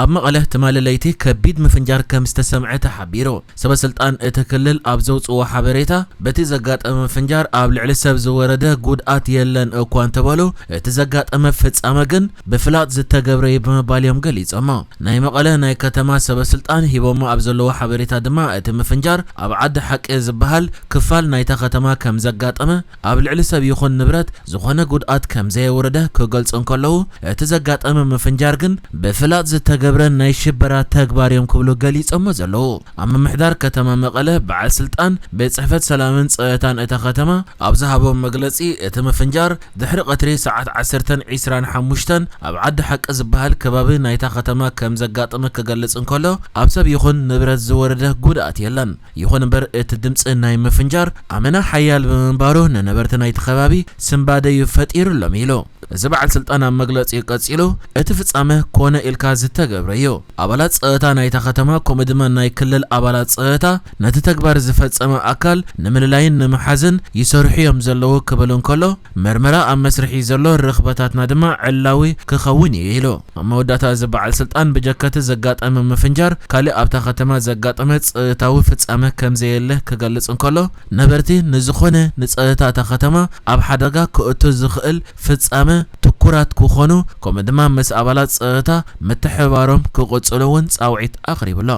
ኣብ መቐለ ትማሊ ለይቲ ከቢድ ምፍንጃር ከም ዝተሰምዐ ተሓቢሩ። ሰበ ስልጣን እቲ ክልል ኣብ ዘውፅዎ ሓበሬታ፣ በቲ ዘጋጠመ ምፍንጃር ኣብ ልዕሊ ሰብ ዝወረደ ጉድኣት የለን እኳ እንተበሉ፣ እቲ ዘጋጠመ ፍጻመ ግን ብፍላጥ ዝተገብረ እዩ ብምባል እዮም ገሊጾሞ። ናይ መቐለ ናይ ከተማ ሰበ ስልጣን ሂቦሞ ኣብ ዘለዎ ሓበሬታ ድማ፣ እቲ ምፍንጃር ኣብ ዓዲ ሓቂ ዝበሃል ክፋል ናይታ ከተማ ከም ዘጋጠመ፣ ኣብ ልዕሊ ሰብ ይኹን ንብረት ዝኾነ ጉድኣት ከም ዘየወረደ ክገልጹ እንከለዉ፣ እቲ ዘጋጠመ ምፍንጃር ግን ብፍላጥ ዝተገብረ ናይ ሽበራ ተግባር እዮም ክብሉ ገሊጾሞ ዘለዉ። ኣብ ምምሕዳር ከተማ መቐለ በዓል ስልጣን ቤት ጽሕፈት ሰላምን ጸጥታን እታ ከተማ ኣብ ዝሃቦ መግለጺ፣ እቲ ምፍንጃር ድሕሪ ቀትሪ ሰዓት ዓሰርተን ዒስራን ሓሙሽተን ኣብ ዓዲ ሓቂ ዝበሃል ከባቢ ናይታ ከተማ ከም ዘጋጠመ ክገልጽ እንከሎ፣ ኣብ ሰብ ይኹን ንብረት ዝወረደ ጉድኣት የለን። ይኹን እምበር፣ እቲ ድምጺ ናይ ምፍንጃር ኣመና ሓያል ብምንባሩ፣ ንነበርቲ ናይቲ ከባቢ ስንባደ እዩ ፈጢሩሎም ኢሉ። እዚ በዓል ስልጣን ኣብ መግለጺኡ ቀጺሉ፣ እቲ ፍጻመ ኮነ ኢልካ ዝተገብረ እዩ። ኣባላት ጸጥታ ናይታ ከተማ፣ ከምኡ ድማ ናይ ክልል ኣባላት ጸጥታ፣ ነቲ ተግባር ዝፈጸመ ኣካል ንምልላይን ንምሓዝን ይሰርሑ እዮም ዘለዉ ክብል እንከሎ፣ መርመራ ኣብ መስርሕ እዩ ዘሎ፣ ርኽበታትና ድማ ዕላዊ ክኸውን እዩ ኢሉ። ኣብ መወዳእታ፣ እዚ በዓል ስልጣን፣ ብጀካ እቲ ዘጋጠመ ምፍንጃር፣ ካልእ ኣብታ ከተማ ዘጋጠመ ጸጥታዊ ፍጻመ ከም ዘየለ ክገልጽ እንከሎ፣ ነበርቲ ንዝኾነ ንጸጥታ እታ ከተማ ኣብ ሓደጋ ክእቱ ዝኽእል ፍጻመ ትኩራት ክኾኑ፣ ከምኡ ድማ ምስ ኣባላት ጸጥታ ምትሕብባሮም ክቕጽሉ እውን ጻውዒት ኣቕሪቡ ኣሎ።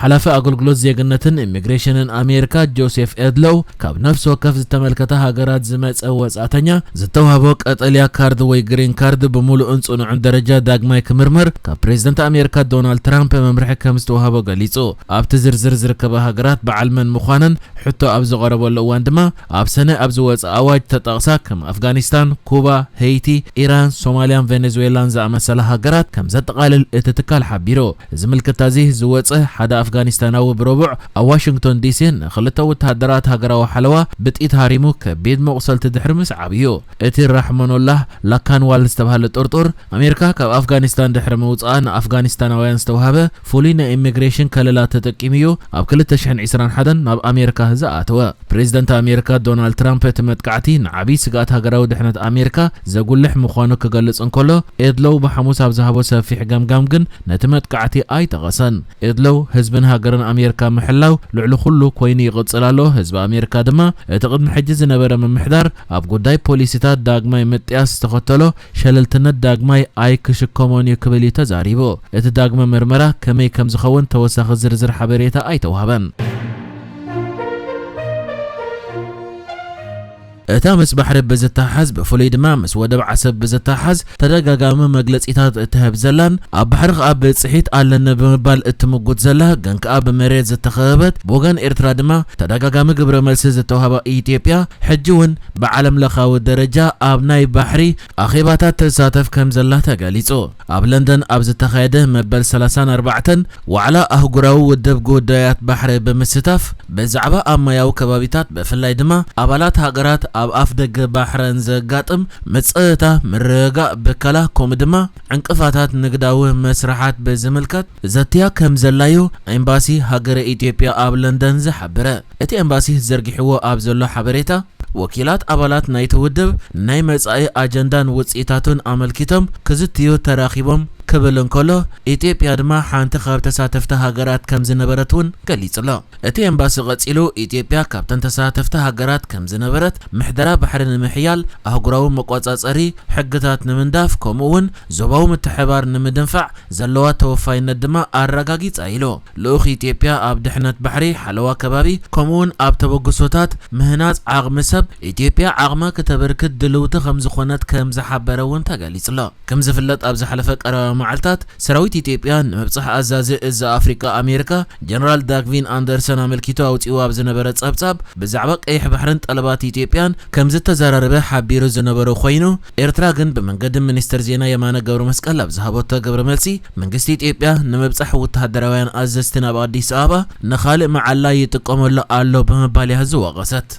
ሓላፊ ኣገልግሎት ዜግነትን ኢሚግሬሽንን ኣሜሪካ ጆሴፍ ኤድሎው፣ ካብ ነፍሲ ወከፍ ዝተመልከተ ሃገራት ዝመጸ ወጻእተኛ ዝተዋህቦ ቀጠልያ ካርድ ወይ ግሪን ካርድ ብምሉእን ጽኑዕን ደረጃ ዳግማይ ክምርመር ካብ ፕሬዝደንት ኣሜሪካ ዶናልድ ትራምፕ መምርሒ ከም ዝተዋህቦ ገሊጹ። ኣብቲ ዝርዝር ዝርከባ ሃገራት በዓል መን ምዃነን ሕቶ ኣብ ዝቐረበሉ እዋን ድማ፣ ኣብ ሰነ ኣብ ዝወጸ ኣዋጅ ተጠቕሳ ከም ኣፍጋኒስታን፣ ኩባ፣ ሄይቲ፣ ኢራን፣ ሶማልያን ቬኔዙዌላን ዝኣመሰላ ሃገራት ከም ዘጠቓልል እቲ ትካል ሓቢሩ። እዚ ምልክታ እዚ ዝወጸ ሓደ ኣፍጋኒስታናዊ ብረቡዕ ኣብ ዋሽንግቶን ዲሲ ንክልተ ወተሃደራት ሃገራዊ ሓለዋ ብጥይት ሃሪሙ ከቢድ መቑሰልቲ ድሕሪ ምስዓብ እዩ። እቲ ራሕመኖላህ ላካንዋል ዝተባህለ ጥርጡር፣ ኣሜሪካ ካብ ኣፍጋኒስታን ድሕሪ ምውጻኣ ንኣፍጋኒስታናውያን ዝተዋህበ ፍሉይ ናይ ኢሚግሬሽን ከለላ ተጠቂሙ እዩ ኣብ ክልተ ሽሕን ዕስራን ሓደን ናብ ኣሜሪካ ዝኣተወ። ፕሬዝደንት ኣሜሪካ ዶናልድ ትራምፕ፣ እቲ መጥቃዕቲ ንዓብዪ ስግኣት ሃገራዊ ድሕነት ኣሜሪካ ዘጉልሕ ምዃኑ ክገልጽ እንከሎ፣ ኤድሎው ብሓሙስ ኣብ ዝሃቦ ሰፊሕ ገምጋም ግን ነቲ መጥቃዕቲ ኣይጠቐሰን። ኤድሎው፣ ህዝብን ሃገርን ኣሜሪካ ምሕላው ልዕሊ ኩሉ ኮይኑ ይቕጽል ኣሎ። ህዝቢ ኣሜሪካ ድማ እቲ ቅድሚ ሕጂ ዝነበረ ምምሕዳር ኣብ ጉዳይ ፖሊሲታት ዳግማይ ምጥያስ ዝተኸተሎ ሸለልትነት ዳግማይ ኣይክሽከሞን እዩ ክብል እዩ ተዛሪቡ። እቲ ዳግመ መርመራ ከመይ ከም ዝኸውን ተወሳኺ ዝርዝር ሓበሬታ ኣይተዋህበን። እታ ምስ ባሕሪ ብዝተሓዝ፣ ብፍሉይ ድማ ምስ ወደብ ዓሰብ ብዝተሓዝ ተደጋጋሚ መግለጺታት እትህብ ዘላን ኣብ ባሕሪ ከኣ ብጽሒት ኣለኒ ብምባል እትምጉት ዘላ፣ ግን ከኣ ብመሬት ዝተኸበበት፣ ብወገን ኤርትራ ድማ ተደጋጋሚ ግብረ መልሲ ዝተዋህባ ኢትዮጵያ፣ ሕጂ እውን ብዓለም ለኻዊ ደረጃ ኣብ ናይ ባሕሪ ኣኼባታት ትሳተፍ ከም ዘላ ተገሊጹ። ኣብ ለንደን ኣብ ዝተኻየደ መበል ሰላሳን ኣርባዕተን ዋዕላ ኣህጉራዊ ውድብ ጉዳያት ባሕሪ ብምስታፍ፣ ብዛዕባ ኣብ ማያዊ ከባቢታት፣ ብፍላይ ድማ ኣባላት ሃገራት ኣብ ኣፍ ደገ ባሕረን ዘጋጥም ምጽእታ ምርግጋእ ብከላ፣ ከምኡ ድማ ዕንቅፋታት ንግዳዊ መስርሓት ብዝምልከት ዘትያ ከም ዘላዩ ኤምባሲ ሃገረ ኢትዮጵያ ኣብ ለንደን ዝሓበረ። እቲ ኤምባሲ ዘርጊሕዎ ኣብ ዘሎ ሓበሬታ፣ ወኪላት ኣባላት ናይቲ ውድብ ናይ መጻኢ ኣጀንዳን ውጽኢታቱን ኣመልኪቶም ክዝትዩ ተራኺቦም ክብል እንከሎ፣ ኢትዮጵያ ድማ ሓንቲ ካብ ተሳተፍቲ ሃገራት ከም ዝነበረት እውን ገሊጹ ኣሎ። እቲ ኤምባሲ ቀጺሉ፣ ኢትዮጵያ ካብተን ተሳተፍቲ ሃገራት ከም ዝነበረት፣ ምሕደራ ባሕሪ ንምሕያል፣ ኣህጉራዊ መቆጻጸሪ ሕግታት ንምንዳፍ፣ ከምኡ እውን ዞባዊ ምትሕባር ንምድንፋዕ ዘለዋ ተወፋይነት ድማ ኣረጋጊጻ ኢሉ። ልኡኽ ኢትዮጵያ ኣብ ድሕነት ባሕሪ፣ ሓለዋ ከባቢ፣ ከምኡውን ኣብ ተበግሶታት ምህናጽ ዓቕሚ ሰብ፣ ኢትዮጵያ ዓቕማ ክተበርክት ድልውቲ ከም ዝኾነት ከም ዝሓበረ እውን ተገሊጹ ኣሎ። ከም ዝፍለጥ፣ ኣብ ዝሓለፈ ቀረባ መዓልታት፣ ሰራዊት ኢትዮጵያ ንምብጻሕ ኣዛዚ እዚ ኣፍሪቃ ኣሜሪካ፣ ጀነራል ዳግቪን ኣንደርሰን ኣመልኪቱ ኣውጺኡ ኣብ ዝነበረ ጸብጻብ፣ ብዛዕባ ቀይሕ ባሕርን ጠለባት ኢትዮጵያን ከም ዝተዘራረበ ሓቢሩ ዝነበረ ኮይኑ፣ ኤርትራ ግን ብመንገዲ ሚኒስትር ዜና የማነ ገብረ መስቀል ኣብ ዝሃበቶ ግብረ መልሲ፣ መንግስቲ ኢትዮጵያ ንምብጻሕ ወተሃደራውያን ኣዘዝቲ ናብ ኣዲስ ኣበባ ንኻልእ መዓላ ይጥቀመሉ ኣሎ ብምባል እያ ዝወቐሰት።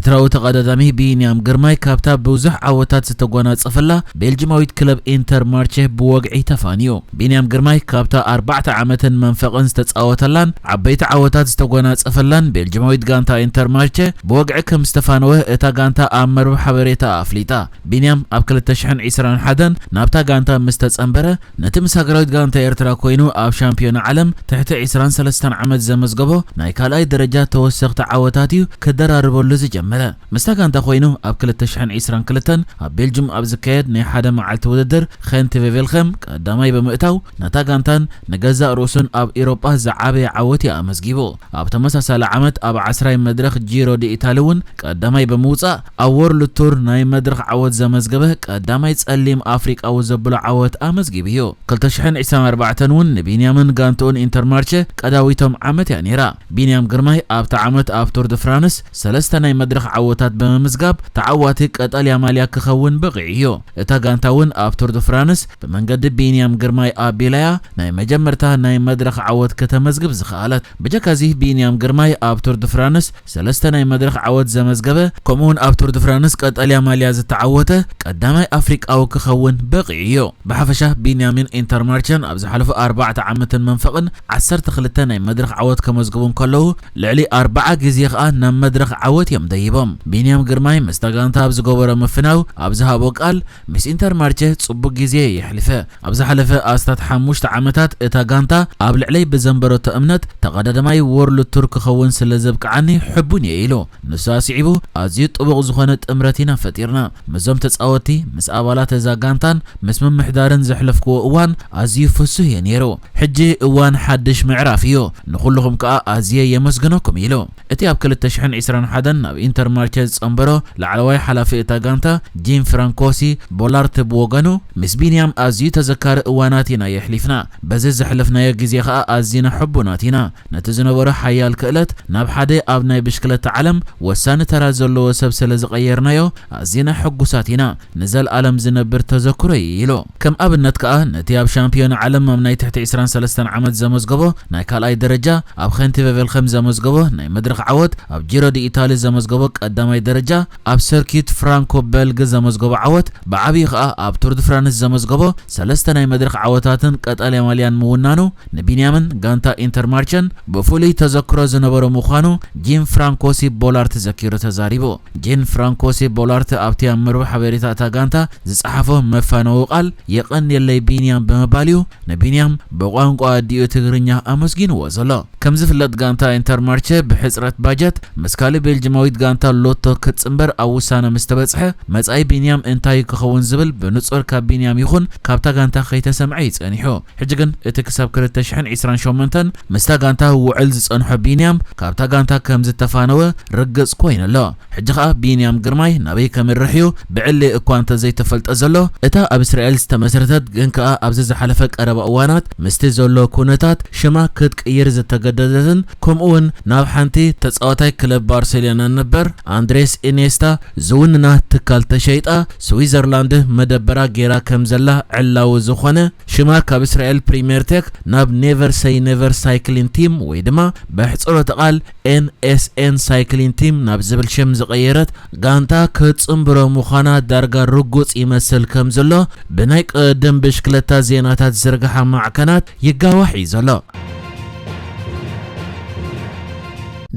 ኤርትራዊ ተቐዳዳሚ ቢንያም ግርማይ ካብታ ብዙሕ ዓወታት ዝተጎናጸፈላ ቤልጅማዊት ክለብ ኢንተር ማርቼ ብወግዒ ተፋንዩ። ቢንያም ግርማይ ካብታ ኣርባዕተ ዓመትን መንፈቕን ዝተጻወተላን ዓበይቲ ዓወታት ዝተጎናጸፈላን ቤልጅማዊት ጋንታ ኢንተር ማርቼ ብወግዒ ከም ዝተፋነወ እታ ጋንታ ኣብ መርበብ ሓበሬታ ኣፍሊጣ። ቢንያም ኣብ ክልተ ሽሕን ዕስራን ሓደን ናብታ ጋንታ ምስ ተጸንበረ፣ ነቲ ምስ ሃገራዊት ጋንታ ኤርትራ ኮይኑ ኣብ ሻምፒዮና ዓለም ትሕቲ ዕስራን ሰለስተን ዓመት ዘመዝገቦ ናይ ካልኣይ ደረጃ ተወሰኽቲ ዓወታት እዩ ክደራርበሉ ዝጀመረ። ምስታ ጋንታ ኮይኑ ኣብ ክልተ ሽሕን ዕስራን ክልተን ኣብ ቤልጅም ኣብ ዝካየድ ናይ ሓደ መዓልቲ ውድድር ኸንቲ ቬቬልኸም ቀዳማይ ብምእታው ነታ ጋንታን ንገዛእ ርእሱን ኣብ ኤሮጳ ዝዓበየ ዓወት እዩ ኣመዝጊቡ። ኣብ ተመሳሳሊ ዓመት ኣብ ዓስራይ መድረኽ ጂሮ ዲ ኢታሊ እውን ቀዳማይ ብምውጻእ ኣብ ወርልድ ቱር ናይ መድረኽ ዓወት ዘመዝገበ ቀዳማይ ጸሊም ኣፍሪቃዊ ዘብሎ ዓወት ኣመዝጊቡ እዩ። ክልተ ሽሕን ዕስራን ኣርባዕተን እውን ንቢንያምን ጋንትኡን ኢንተር ማርቼ ቀዳዊቶም ዓመት እያ ነይራ። ቢንያም ግርማይ ኣብታ ዓመት ኣብ ቱር ድ ፍራንስ ሰለስተ ናይ መድረኽ ዓወታት ብምምዝጋብ ተዓዋቲ ቀጠልያ ማልያ ክኸውን በቒዑ እዩ። እታ ጋንታ እውን ኣብ ቱር ድ ፍራንስ ብመንገዲ ቢንያም ግርማይ ኣቢላያ ናይ መጀመርታ ናይ መድረኽ ዓወት ከተመዝግብ ዝኸኣለት። ብጀካዚ ቢንያም ግርማይ ኣብ ቱር ድ ፍራንስ ሰለስተ ናይ መድረኽ ዓወት ዘመዝገበ፣ ከምኡውን ኣብ ቱር ድ ፍራንስ ቀጠልያ ማልያ ዝተዓወተ ቀዳማይ ኣፍሪቃዊ ክኸውን በቒዑ እዩ። ብሓፈሻ ቢንያምን ኢንተር ማርቸን ኣብ ዝሓለፉ ኣርባዕተ ዓመትን መንፈቕን ዓሰርተ ክልተ ናይ መድረኽ ዓወት ከመዝግቡ እንከለዉ፣ ልዕሊ ኣርብዓ ግዜ ኸኣ ናብ መድረኽ ዓወት እዮም ደይቦም። ቢንያም ግርማይ ምስታ ጋንታ ኣብ ዝገበሮ ምፍናው ኣብ ዝሃቦ ቃል፣ ምስ ኢንተር ማርቸ ጽቡቕ ግዜ የሕልፈ። ኣብ ዝሓለፈ ኣስታት ሓሙሽተ ዓመታት እታ ጋንታ ኣብ ልዕለይ ብዘንበረቶ እምነት ተቐዳዳማይ ወርልድ ቱር ክኸውን ስለ ዘብቅዓኒ ሕቡን እየ ኢሉ። ንሱ ኣስዒቡ፣ ኣዝዩ ጥቡቕ ዝኾነ ጥምረት ኢና ፈጢርና። ምስዞም ተጻወትቲ፣ ምስ ኣባላት እዛ ጋንታን ምስ ምምሕዳርን ዘሕለፍክዎ እዋን ኣዝዩ ፍሱህ እየ ነይሩ። ሕጂ እዋን ሓድሽ ምዕራፍ እዩ። ንኹልኹም ከኣ ኣዝየ የመስግነኩም ኢሉ። እቲ ኣብ ክልተ ሽሕን ዕስራን ሓደን ናብ ኢንተር ማርቸ ዝጸንበሮ ላዕለዋይ ሓላፊ እታ ጋንታ ጂን ፍራንኮሲ ቦላርት ብወገኑ፣ ምስ ቢንያም ኣዝዩ ተዘካሪ እዋናት ኢና የሕሊፍና። በዚ ዘሕለፍናዮ ግዜ ኸኣ ኣዚና ሕቡናት ኢና። ነቲ ዝነበሮ ሓያል ክእለት ናብ ሓደ ኣብ ናይ ብሽክለታ ዓለም ወሳኒ ተራ ዘለዎ ሰብ ስለ ዝቐየርናዮ ኣዚና ሕጉሳት ኢና። ንዘለኣለም ዝነብር ተዘክሮ እዩ ኢሉ። ከም ኣብነት ከኣ ነቲ ኣብ ሻምፒዮን ዓለም ኣብ ናይ ትሕቲ ዕስራን ሰለስተን ዓመት ዘመዝገቦ ናይ ካልኣይ ደረጃ፣ ኣብ ኸንቲ ቬቬልኸም ዘመዝገቦ ናይ መድረኽ ዓወት፣ ኣብ ጂሮ ዲ ኢታሊ ዘመዝገቦ ቀዳማይ ደረጃ፣ ኣብ ሰርኪት ፍራንኮ በልግ ዘመዝገቦ ዓወት፣ ብዓብዪ ከኣ ኣብ ቱር ድ ፍራንስ ዘመዝገቦ ሰለስተ ናይ መድረኽ ዓወታትን ቀጠልያ ማልያን ምውናኑ ንቢንያምን ጋንታ ኢንተር ማርቸን ብፍሉይ ተዘክሮ ዝነበሮ ምዃኑ ጂን ፍራንኮሲ ቦላርት ዘኪሩ ተዛሪቡ። ጂን ፍራንኮሲ ቦላርት ኣብቲ ኣብ መርበብ ሓበሬታ እታ ጋንታ ዝጸሓፎ መፋነዊ ቃል፣ "የቐንየለይ ቢንያም" ብምባል እዩ ንቢንያም ብቋንቋ ኣዲኡ ትግርኛ ኣመስጊንዎ ዘሎ። ከም ዝፍለጥ፣ ጋንታ ኢንተር ማርቸ ብሕጽረት ባጀት ምስ ካልእ ቤልጅማዊት ጋንታ ሎቶ ክትጽንበር ኣብ ውሳነ ምስ ተበጽሐ፣ መጻኢ ቢንያም እንታይ ክኸውን ዝብል ብንጹር ካብ ቢንያም ይኹን ካብታ ጋንታ ከይተሰምዐ እዩ ጸኒሑ። ሕጂ ግን እቲ ክሳብ ክልተ ሽሕን ዕስራን ሸሞንተን ምስታ ጋንታ ውዕል ዝጸንሖ ቢንያም ካብታ ጋንታ ከም ዝተፋነወ ርግጽ ኮይኑ ኣሎ። ሕጂ ኸኣ ቢንያም ግርማይ ናበይ ከምርሕ እዩ ብዕሊ እኳ እንተ ዘይተፈልጠ ዘሎ፣ እታ ኣብ እስራኤል ዝተመስረተት ግን ከኣ ኣብዚ ዝሓለፈ ቀረባ እዋናት ምስቲ ዘሎ ኩነታት ሽማ ክትቅይር ዝተገደደትን ከምኡውን ናብ ሓንቲ ተጻዋታይ ክለብ ባርሴሎና ነበር ኣንድሬስ ኢኔስታ ዝውንና ትካል ተሸይጣ ስዊዘርላንድ መደበራ ጌራ ከም ዘላ ዕላዊ ዝኾነ ሽማ ካብ እስራኤል ፕሪምየር ቴክ ናብ ኔቨር ሰይ ኔቨር ሳይክሊን ቲም ወይ ድማ ብሕጽሮተ ቃል ኤን ኤስ ኤን ሳይክሊን ቲም ናብ ዝብል ሽም ዝቐየረት ጋንታ ክትጽንብሮ ምዃና ዳርጋ ርጉጽ ይመስል ከም ዘሎ ብናይ ቅድም ብሽክለታ ዜናታት ዝርግሓ ማዕከናት ይጋዋሕ እዩ ዘሎ።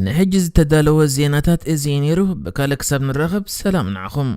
ንሕጂ ዝተዳለወ ዜናታት እዚ እዩ ነይሩ። ብካልእ ክሳብ ንራኸብ ሰላም ንዓኹም።